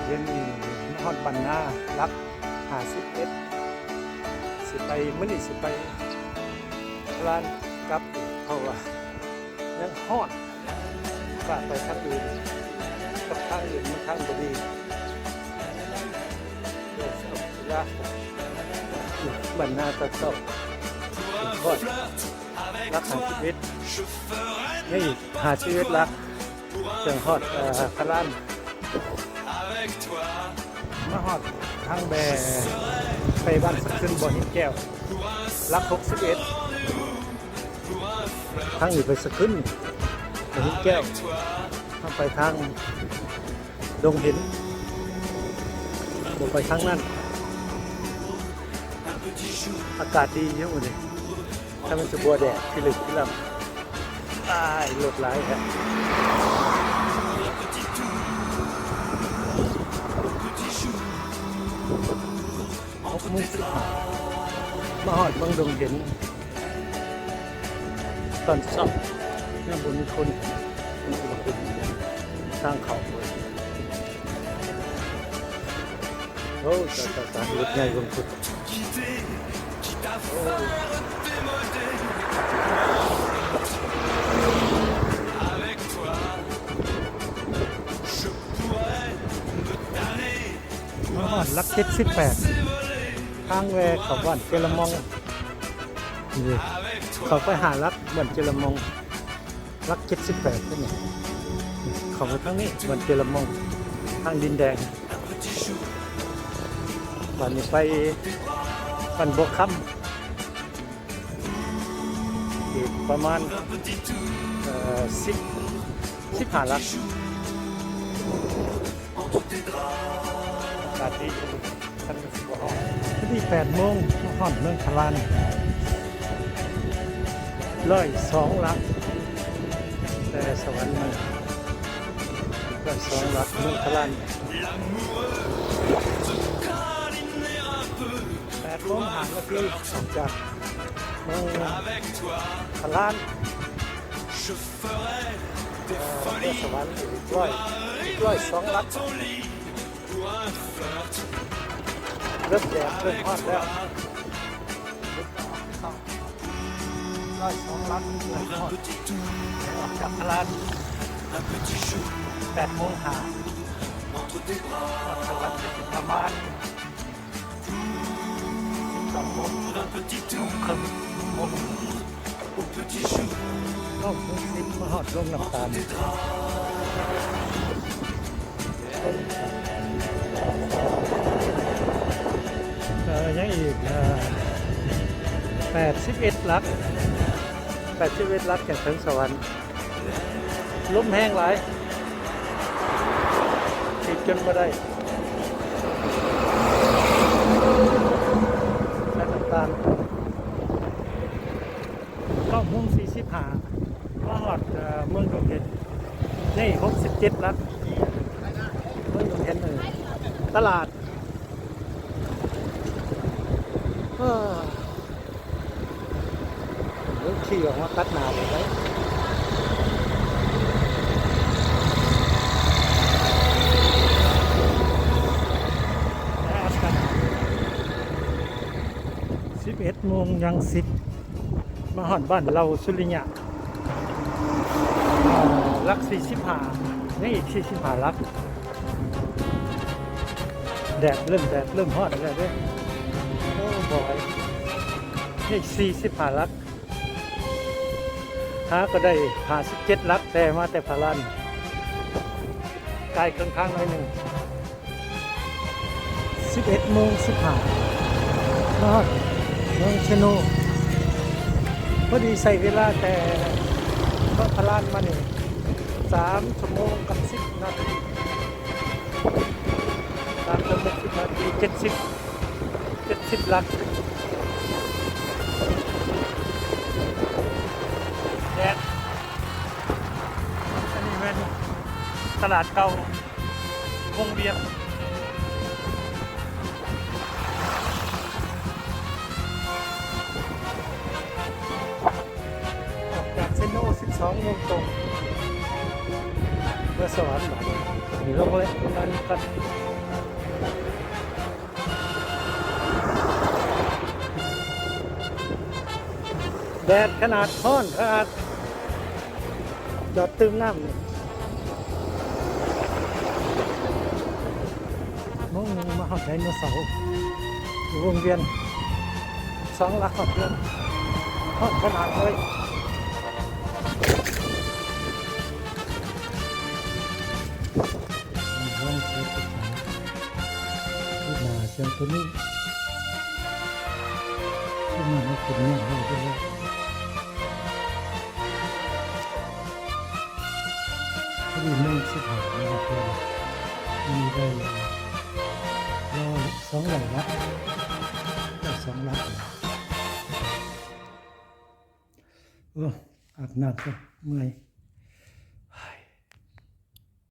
ດຽວນີ້ມາຮອດບ້ານນາຫຼັກຫ້າສິບເອັດ ຊິໄປ ມື້ນີ້ຊິໄປພະລານກັບ ເພາະວ່າຍັງຮ້ອນ ວ່າໄປທາງອື່ນ ກັບທາງອື່ນມັນທາງບໍ່ດີ. ບ້ານນາຕອນເຊົ້າ ຮອດຫຼັກຫ້າສິບເອັດ ຍັງອີກຫ້າສິບເອັດຫຼັກ ຈັ່ງຮອດ ເອີ ພະລານ. ມາຮອດທາງແບ ໄປບ້ານສະຂຶ້ນ ບໍ່ຫີນແກ້ວ ຫຼັກຫົກສິບເອັດ ທາງນີ້ໄປສະຂຶ້ນ ບໍ່ຫີນແກ້ວ ເຮົາໄປທາງດົງເຫັນ ບໍ່ໄປທາງນັ້ນ. ອາກາດດີຢູ່ມື້ນີ້ ຖ້າມັນຈະບໍ່ແດດພິລຶກພິລຶກ. ອ້າຍ ລົດຫຼາຍແທ້. ຫົກໂມງສິບຫ້າ ມາຮອດເມືອງດົງເຫັນຕອນເຊົ້າ ຍັງບໍ່ມີຄົນ ທາງເຂົ້າ. ໂອ້ ຕາຍ ຕາຍ ຕາຍ ລົດໃຫຍ່ເບິ່ງພຸ້ນ. ມາຮອດຫຼັກເຈັດສິບແປດ ທາງແວ່ເຂົ້າບ້ານເຈລະມອງ ນີ້ ເຂົ້າໄປຫາຫຼັກບ້ານເຈລະມອງ. ຫຼັກເຈັດສິບແປດນີ້ ເຂົ້າໄປທາງນີ້ ບ້ານເຈລະມອງ ທາງດິນແດງ. ບາດນີ້ໄປບ້ານບົວຄຳ ອີກປະມານ ເອີ ສິບ ສິບຫ້າຫຼັກ. ອາກາດດີ ຄັນມັນຊິບໍ່ຮ້ອນ. ພໍດີແປດໂມງ ມາຮອດເມືອງພະລານ ຮ້ອຍສອງຫຼັກ ແຕ່ສະຫວັນມັນ ຮ້ອຍສອງຫຼັກ ເມືອງພະລານ. ແປດໂມງຫ້ານາທີ ອອກຈາກເມືອງພະລານ ເອີ ສະຫວັນອີກຮ້ອຍ ອີກຮ້ອຍສອງຫຼັກ. ເລີ່ມແດດ ເລີ່ມຮ້ອນແລ້ວ ຮ້ອຍສອງຫຼັກ ເລີ່ມຮ້ອນ. ອອກຈາກພະລານ ແປດໂມງຫ້າ ຮອດສະຫວັນປະມານ ເກົ້າໂມງສິບ ມາຮອດໂຮງນ້ຳຕານ. ເອີ ຍັງອີກ ເອີ ແປດສິບເອັດຫຼັກ ແປດສິບເອັດຫຼັກ ຈັ່ງເຖິງສະຫວັນ. ລົມແຮງຫຼາຍ ຖີດຈົນບໍ່ໄດ້ ໃສ່ນ້ຳຕານ. ເກົ້າໂມງສີ່ສິບຫ້າ ມາຮອດ ເອີ ເມືອງດົງເຫັນ ນີ້ຫົກສິບເຈັດຫຼັກ ເມືອງດົງເຫັນ. ເອີ ຕະຫຼາດ ເອີ ລົດຂີ່ອອກມາຕັດໜ້າເລີຍ. ສິບເອັດໂມງຍັງສິບ ມາຮອດບ້ານເຫຼົ່າສຸລິຍະ ຫຼັກສີ່ສິບຫ້າ ຍັງອີກສີ່ສິບຫ້າຫຼັກ. ແດດເລີ່ມ ແດດເລີ່ມຮ້ອນແລ້ວເດ້. ໂອ້ ບອຍ ນີ້ສີ່ສິບຫ້າຫຼັກ ຫາກໍໄດ້ຫ້າສິບເຈັດຫຼັກ ແຕ່ມາແຕ່ພະລານ ກາຍເຄິ່ງທາງໜ້ອຍໜຶ່ງ. ສິບເອັດໂມງສິບຫ້າ ມາຮອດເມືອງເຊໂນ ພໍດີໃຊ້ເວລາແຕ່ເມືອງພະລານມານີ້ ສາມຊົ່ວໂມງກັບສິບນາທີ. ສາມຊົ່ວໂມງສິບນາທີ ເຈັດສິບ ເຈັດສິບຫຼັກ. ແດດ ອັນນີ້ແມ່ນຕະຫຼາດເກົ່າ ວົງວຽງ ອອກຈາກເຊໂນສິບສອງໂມງຕົງ ເມືອງສະຫວັນ. ບາດນີ້ລົງແລ້ວ ລົງມານີ້ກ່ອນ. ແດດຂະໜາດ ຮ້ອນຂະໜາດ ຈອດຕື່ມນ້ຳນີ້. ໂອ້ ມາຮອດໄດໂນເສົາ ຢູ່ວົງວຽນ ສອງຫຼັກຮອດເຮືອນ ຮ້ອນຂະໜາດເລີຍ. ລອງເສຍໄປໃສ່ ຄືໜ້າເສືອໂຕນີ້ ຄືໜ້າມັນຂຶ້ນຍອດໄວ້ຢູ່ແລ້ວ. ພໍດີໂມງສິບຫ້ານະ ເພື່ອນມີໄດ້ຮ້ອຍ ສອງຮ້ອຍວັດ ໄດ້ສອງລັກ. ໂອ້ ອາບນ້ຳກ່ອນ ເມື່ອຍ.